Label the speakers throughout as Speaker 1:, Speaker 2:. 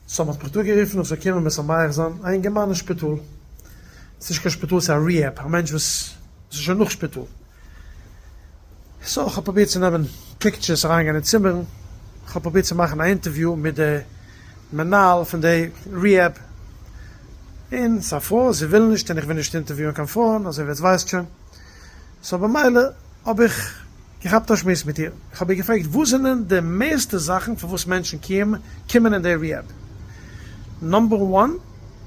Speaker 1: סאו מ'האט מיך דא גערופן איך זאל קומען משמח זיין א אינגערמאן אין שפיטאל, ס'איז נישט קיין שפיטאל ס'איז א rehab, א מענטש וואס איז שוין נאך שפיטאל, סאו כ'האב פרובירט צו נעמען pictures אריינגיין אין צימערן, כ'האב פרובירט צו מאכן א אינטערוויו מיט די מנהל פון די rehab, און ס'איז א פרוי זי וויל נישט און איך וויל נישט אינטערוויוען קיין פרויען אזוי ווי עטס ווייסט שוין, סאו במילא האב איך געכאפט א שמועס מיט איר, איך האב איר געפרעגט וואס זענען די מערסטע זאכן פאר וואס מענטשן קומען אין די rehab? number one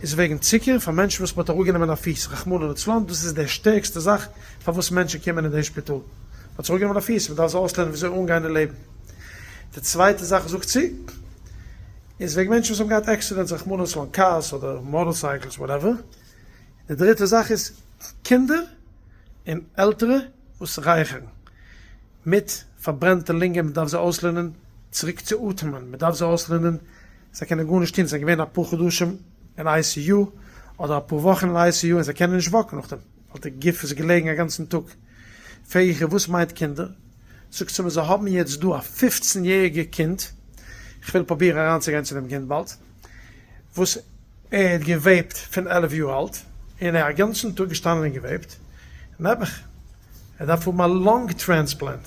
Speaker 1: איז וועגן צוקער פאר מענטשן וואס מ'האט אראפגענומען א פיס רחמנא לצלן, דאס איז די שטערקסטע זאך פארוואס מענטשן קומען אין די שפיטאל, מ'האט זיך אראפגענומען א פיס, מ'דארף זיי אויסלערנען וויאזוי אנגיין אין לעבן. די צווייטע זאך זאגט זי איז וועגן מענטשן וואס האבן געהאט accidents רחמנא לצלן, cars אדער motorcycles whatever. די דריטע זאך איז קינדער און עלטערע וואס רייכערן מיט פארברענטע לונגען, מען דארף זיי אויסלערנען צוריק צו אטעמען, מען דארף זיי אויסלערנען, זיי קענען גארנישט טון, זיי זענען געווען אפאר חדשים אין ICU אדער אפאר וואכן אין ICU און זיי קענען נישט walk ן נאכדעם ווייל די גוף איז געלעגן א גאנצן טאג. פרעג איך איר וואס מיינט קינדער? זאגט זי מיר זיי האבן יעצט דא א פופצן יעריגע קינד, איך וויל פרובירן אריינצוגיין צו דעם קינד באלד, וואס ער האט גע vape ט פון 11 יאר אלט, און ער א גאנצן טאג געשטאנען און גע vape ט, נעבעך, ער דארף האבן א lung transplant,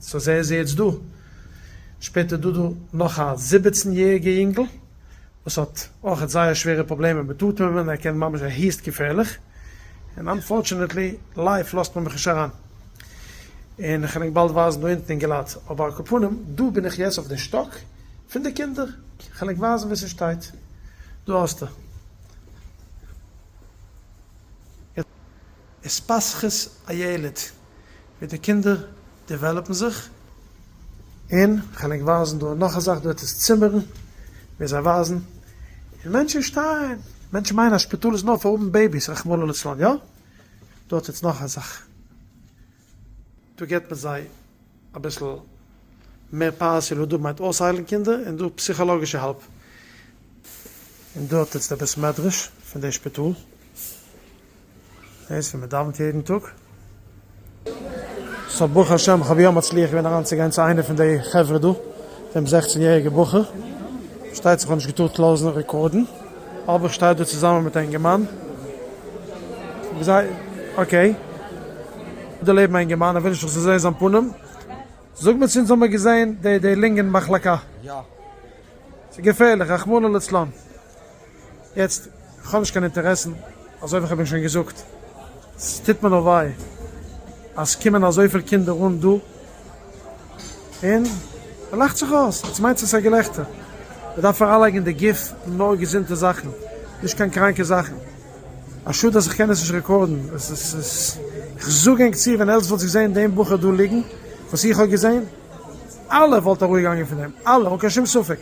Speaker 1: סאו זע איז יעצט דא, שפעטער דא דא נאך א 17 יעריגע יונגל, וואס האט אויכעט זייער שווערע פראבלעמען מיט אטעמען, ער קען ממש ער היסט געפערליך, און unfortunately לייף לאזט מען מיך נישט אריין, און איך וועל ענק באלד ווייזן דא אונטן אינגעלייט, אבער על כל פנים דא בין איך יעצט אויף די שטאק פון די קינדער, איך וועל ענק ווייזן וואו ס'שטייט. דא האסטו. התפתחות הילד, ווי די קינדער develop ן זיך. און כ'על ענק ווייזן דא נאך א זאך, דא האט עס צימערן ווי זיי ווייזן, און מענטשן שטייען, מענטשן מיינען אז שפיטאל איז נאר פאר האבן babies רחמנא לצלן, יא? דא האט עטס נאך א זאך. דא געבט מען זיי אביסל מער פארסיל, דא מיינט אויסהיילן קינדער, און דא פסיכאלאגישע help. און דא האט עטס די בית מדרש פון די שפיטאל, דאס ווי מען דאווענט יעדן טאג. סאו ברוך השם כ'האב יא מצליח געווען אריינצוגיין צו איינע פון די חברה דא, דעם זעכצן יעריגע בחור, פארשטייט זיך כ'האב נישט געטארט לאזן record ן. אבער איך שטיי דא צוזאמען מיט א אינגערמאן, okay, דא לעבן א אינגערמאן, ער וויל נישט איך זאל זען זיין פנים, זאג מיר צו אונז האמיר געזען די די לונגען מחלקה?
Speaker 2: יא.
Speaker 1: ס'איז געפערליך, רחמנא לצלן. יעצט, איך האב נישט קיין אינטערעסן, אזוי ווי איך האב ענק שוין געזאגט, ס'טוט מיר נאר וויי אז ס'קומען אזויפיל קינדער אן דא, און מען לאכט זיך אויס, עטס מיינטס עס איז א געלעכטער? מען דארף אריינלייגן אין די גוף נאר געזונטע זאכן, נישט קיין קראנקע זאכן. א שאד אז איך קען עס נישט record ן, עס איז, איך זאג ענק צו ווען עטס וואלטס געזען דעם בחור דא ליגן, וואס איך האב געזען, אלע וואלט אראפגעגאנגען פון דעם, אלע, אן קיין שום ספק.